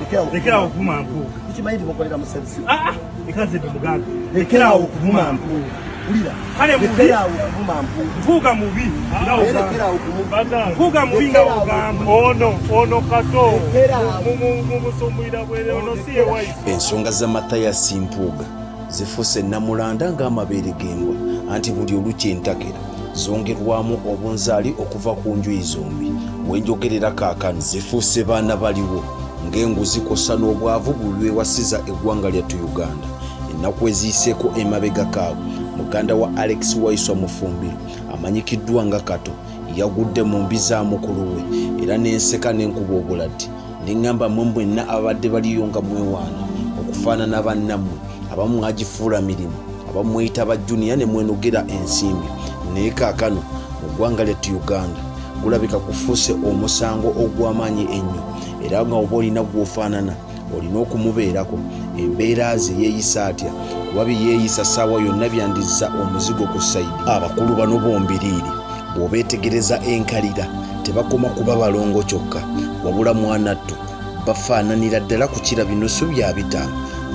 Lekerawo okuvuma Mpuuga. Tukimanyi nti mukolera mu service. Ah, ekaze ndi muganda. Lekerawo okuvuma Mpuuga. Wulira. Kale mubi. Lekerawo okuvuma Mpuuga. Mpuuga mubi. Lekerawo okuvuma. Mpuuga mubi nga ogamba. Ono Kato. Mumusumuyira bwere ono si ye Waiswa. Ensonga za Mathias Mpuuga zifuuse namulanda ng'amabeere g'embwa, anti buli olukya entakera zongerwamu obunzaali okuva ku njuyi zombi. Wenjogerera kaakano zifuuse baana baliwo ng'enguzi kw'ossa n'obwavu buli lwewasiza eggwanga lyattu Uganda. Ennaku eziyiseeko emabega kaabwe, muganda wa Alex Waiswa Mufumbiro amanyikiddwa nga Kato yagudde mu mbi za mukulu we, era n'enseka n'enkuba obulati neŋŋamba mmwe mwenna ababadde baliyo nga mwewaana okufaanana bannammwe abamu mwagifuula mirimu, abamu mweyita ba junior ne mwenogera ensimbi. Naye kaakano mu ggwanga lyattu Uganda gulabika kufuuse omusango ogw'amaanyi ennyo, era nga oba olina gw'ofaanana olina okumubeerako embeera ze yeeyisa atya, kuba bye yeeyisa ssaawa yonna byandizza omuzigo ku side. Abakulu bano bombiriiri bw'obeetegereza enkalira tebakoma kuba balongo kyokka, wabula mwanattu bafaananira ddala kukira binusu bya 5.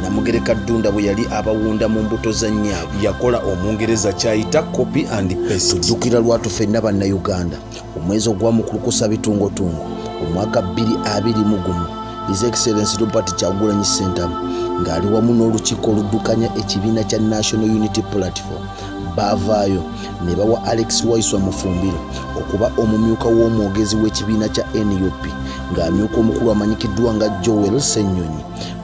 Namugereka Ddunda bwe yali abawunda mu mbuto za nnyaabwe yakola Omungereza kyayita copy and paste. Tujjukira lwatu ffenna Bannayuganda omwezi ogwamukulukusa bitungotungo omwaka 2021, His Excellence Robert Kyagulanyi Ssentamu ng'ali wamu n'olukiiko oluddukanya ekibiina kya National Unity Platform baavaayo ne bawa Alex Waiswa Mufumbiro okuba omumyuka w'omwogezi w'ekibiina kya NUP, ng'amyuka omukulu amanyikiddwa nga Joel Ssennyonyi.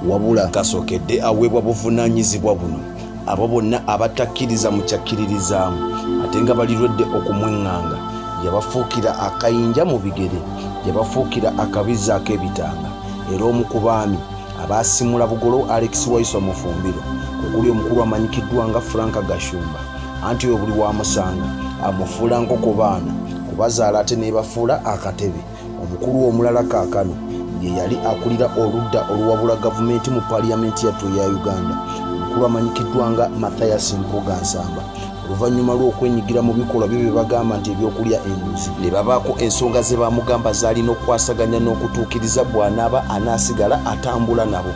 Wabula kasookedde aweebwa buvunaanyizibwa buno, abo bonna abatakkiriza mu kyakkiririzaamu ate nga balirwedde okumweŋŋanga yabafuukira akayinja mu bigere, yabafuukira akabizzi ak'ebitanga. Era omu ku baami abaasimula bugolo Alex Waiswa Mufumbiro okuli omukulu amanyikiddwa nga Frank Gashumba, anti oyo buli wamusanga amufuula nkoko baana kubazaala ate nebafuula akatebe. Omukulu omulala kaakano ye yali akulira oludda oluwabula gavumenti mu paliyamenti yattu eya Uganda, omukulu amanyikiddwa nga Mathias Mpuuga Nsamba, oluvannyuma lw'okwenyigira mu bikolwa byo bye bagamba nti ebyokulya enguzi, ne babaako ensonga ze bamugamba z'alina okukwasaganya n'okutuukiriza bw'anaaba anaasigala atambula nabo,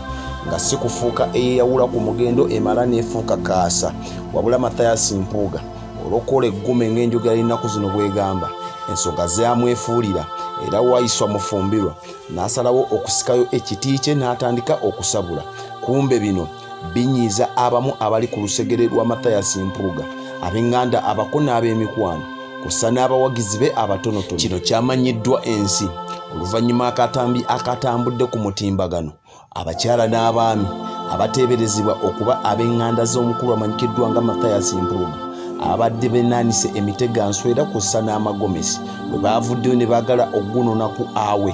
nga si kufuuka eyeeyawula ku mugendo emala n'efuuka kaasa. Wabula Mathias Mpuuga olw'okukola eggume ng'enjogera y'ennaku zino bwegamba, ensonga zamwefuulira, era Waiswa Mufumbirwa n'asalawo okusikayo ekiti kye n'atandika okusabula. Kumbe bino binyiiza abamu abali ku lusegere lwa Mathias Mpuuga, ab'eŋŋanda, abako n'ab'emikwano, kussa n'abawagizi be abatonotono. Kino kyamanyiddwa ensi oluvannyuma akatambi akatambudde ku mutimbagano, abakyala n'abaami abateeberezebwa okuba ab'eŋŋanda z'omukulu amanyikiddwa nga Mathias Mpuuga abadde benaanise emiteganswera kussa n'amagomesi bwe baavuddeyo ne baagala ogunonaku awe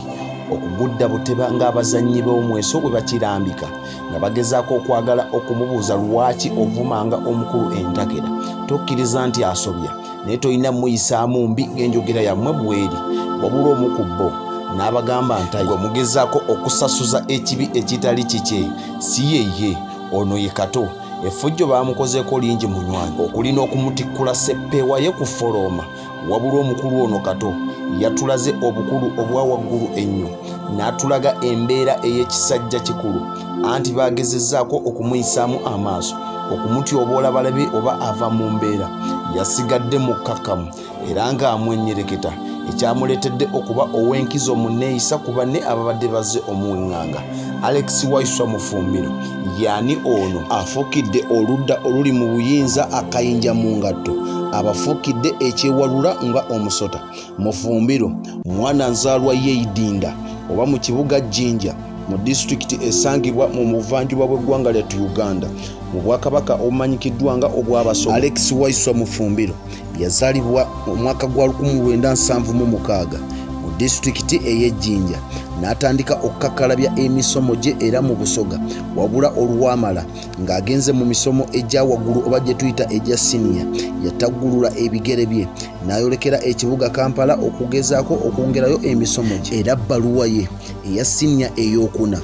okugudda buteba ng'abazannyi b'omweso bwe bakirambika, nga bagezaako okwagala okumubuuza lwaki ovumanga omukulu entakera, tokkiriza nti asobya naye tolina muyisaamu mbi ng'enjogera yammwe bweri. Wabula omu ku bo n'abagamba nti gwe mugezaako okusasuza ekibi ekitali kikye si yeye, ono ye Kato. Effujjo baamukozeeko lingi munywanyi okuli n'okumutikkula seppeewa ye ku folooma. Wabula omukulu ono Kato yatulaze obukulu obwa waggulu ennyo n'atulaga embeera ey'ekisajja kikulu, anti baagezezzaako okumuyisaamu amaaso okumutyoboola balabe oba ava mu mbeera. Yasigadde mukkakkamu era ng'amwenyereketa, ekyamuleetedde okuba ow'enkizo mu nneeyisa ku banne ababadde bazze omuweŋŋanga. Alex Waiswa Mufumbiro yaani ono afuukidde oludda oluli mu buyinza akayinja mu ngatto, abafuukidde ekyewalula nga omusota. Mufumbiro mwana nzaalwa yeidinda oba mu kibuga Jjinja mu disitulikiti esangibwa mu buvanjuba bw'eggwanga lyattu Uganda, mu bwakabaka obumanyikiddwa nga obw'Abasoga. Alex Waiswa Mufumbiro yazaalibwa omwaka gwa 1976 mu disitulikiti ey'Ejjinja, n'atandika okukakkalabya emisomo gye era mu Busoga. Wabula olwamala ng'agenze mu misomo egya waggulu oba gye tuyita egya siniya, yataggulula ebigere bye n'ayolekera ekibuga Kampala okugezaako okwongerayo emisomo gye. Era bbaluwa ye eya siniya ey'okuna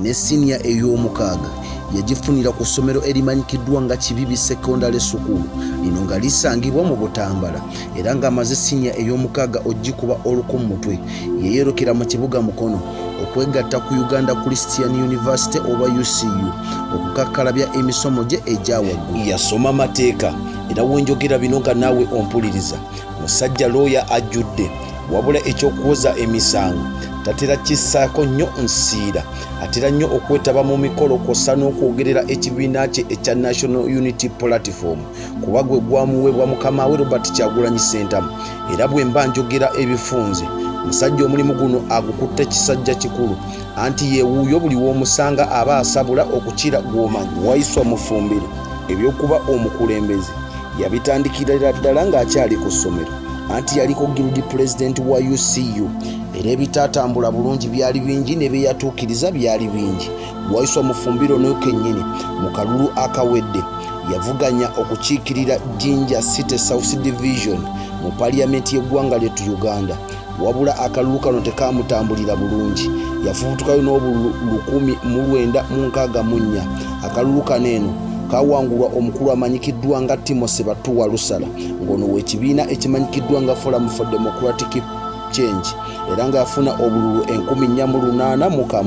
ne siniya ey'omukaaga yagifunira ku ssomero erimanyikiddwa nga Kibibi Secondary School, lino nga lisangibwa mu Butambala, era ng'amaze siniya ey'omukaaga ogikuba oluku mu mutwe yeeyolekera mu kibuga Mukono okwegatta ku Uganda Christian University oba UCU okukakkalabya emisomo gye egya waggulu. Yasoma mateeka era wenjogera bino nga naawe ompuliriza, musajja looya ajjudde, wabula ekyokuwoza emisango tatera kissaako nnyo nsiira, atera nnyo okwetaba mu mikolo kw'ossa n'okwogerera ekibiina kye ekya National Unity Platform kuba gwe gwamuweebwa mukama we Robert Kyagulanyi Ssentamu. Era bwe mba njogera ebifunze, musajja omulimu guno agukutte kisajja kikulu, anti yeewuuyo buli w'omusanga aba asabula okukira gw'omanyi. Waiswa Mufumbiro ebyokuba omukulembeze yabitandikira ddala ng'akyali ku ssomero, anti yaliko guild president wa UCU, era ebitaatambula bulungi byali bingi ne bye yatuukiriza byali bingi. Waiswa Mufumbiro naye kennyini mu kalulu akawedde yavuganya okukiikirira Jinja City South Division mu paliyamenti y'eggwanga lyettu Uganda, wabula akalulu kano tekamutambulira bulungi, yafubutukayo n'obululu 1964. Akalulu kano eno kawangulwa omukulu amanyikiddwa nga Timothy Batuwa Lusala, ng'ono w'ekibiina ekimanyikiddwa nga Forum for Democratic Change, era ng'afuna obululu 4801,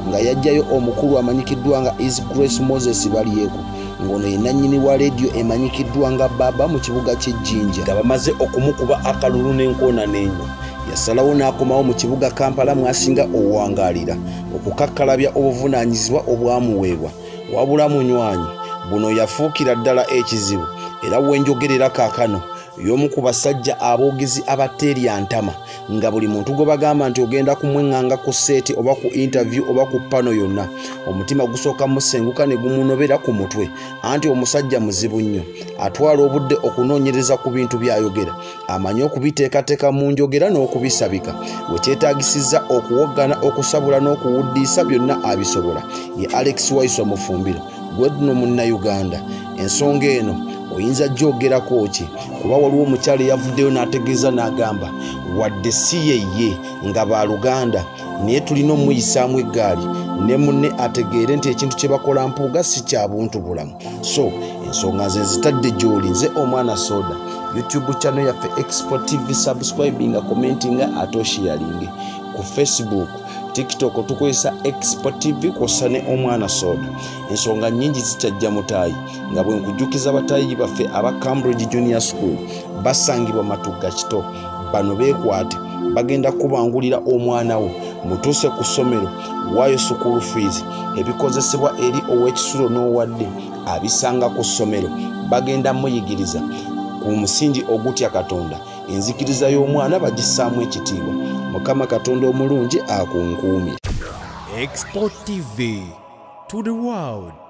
nga yajjayo omukulu amanyikiddwa nga His Grace Moses Balyeku, ng'ono ye nannyini wa leediyo emanyikiddwa nga Baba mu kibuga ky'e Jinja. Nga bamaze okumukuba akalulu n'enkoona n'enyo, yasalawo n'akomawo mu kibuga Kampala mw'asinga owangaalira okukakkalabya obuvunaanyizibwa obwamuweebwa. Wabula munywanyi buno yafuukira ddala ekizibu, era wenjogerera kaakano y'omu ku basajja aboogezi abateerya ntama, nga buli muntu gwe bagamba nti ogenda kumweŋŋanga ku seeti oba ku interview oba ku pano yonna, omutima gusooka musenguka ne gumunobera ku mutwe, anti omusajja muzibu nnyo, atwala obudde okunoonyereza ku bintu by'ayogera, amanyi okubiteekateeka mu njogera n'okubisabika, we kyetaagisizza okuwoggana, okusabula n'okuwuddiisa byonna abisobola. Ye Alex Waiswa Mufumbiro, gwe nno Munnayuganda, ensonga eno oyinza gyogerako ki? Kuba waliwo omukyala eyavuddeyo n'ategeeza n'agamba wadde si ye nga baluganda, naye tulina omuyisaamu eggaali ne munne ategeere nti ekintu kye bakola Mpuuga si kya buntu bulamu. So ensonga nze nzitadde gy'oli, nze Omwana Soda. YouTube channel yaffe Expo TV, subscribinga, commentinga ate osharinge. Ku Facebook, TikTok tukozesa Expo TV kw'ossa ne Omwana Soda. Ensonga nnyingi zikyajja mutaayi, nga bwe nkujjukiza bataayi baffe aba Cambridge Junior School basangibwa Matugga Kito. Bano beekwate, bagenda kubangulira omwana wo, mutuuse ku ssomero, waayo school fees, ebikozesebwa eri ow'ekisulo n'owadde abisanga ku ssomero, bagenda muyigiriza ku musingi ogutya Katonda, enzikiriza y'omwana bagissaamu ekitiibwa. Mukama Katonda omulungi akunkuumire. Expo TV to the world.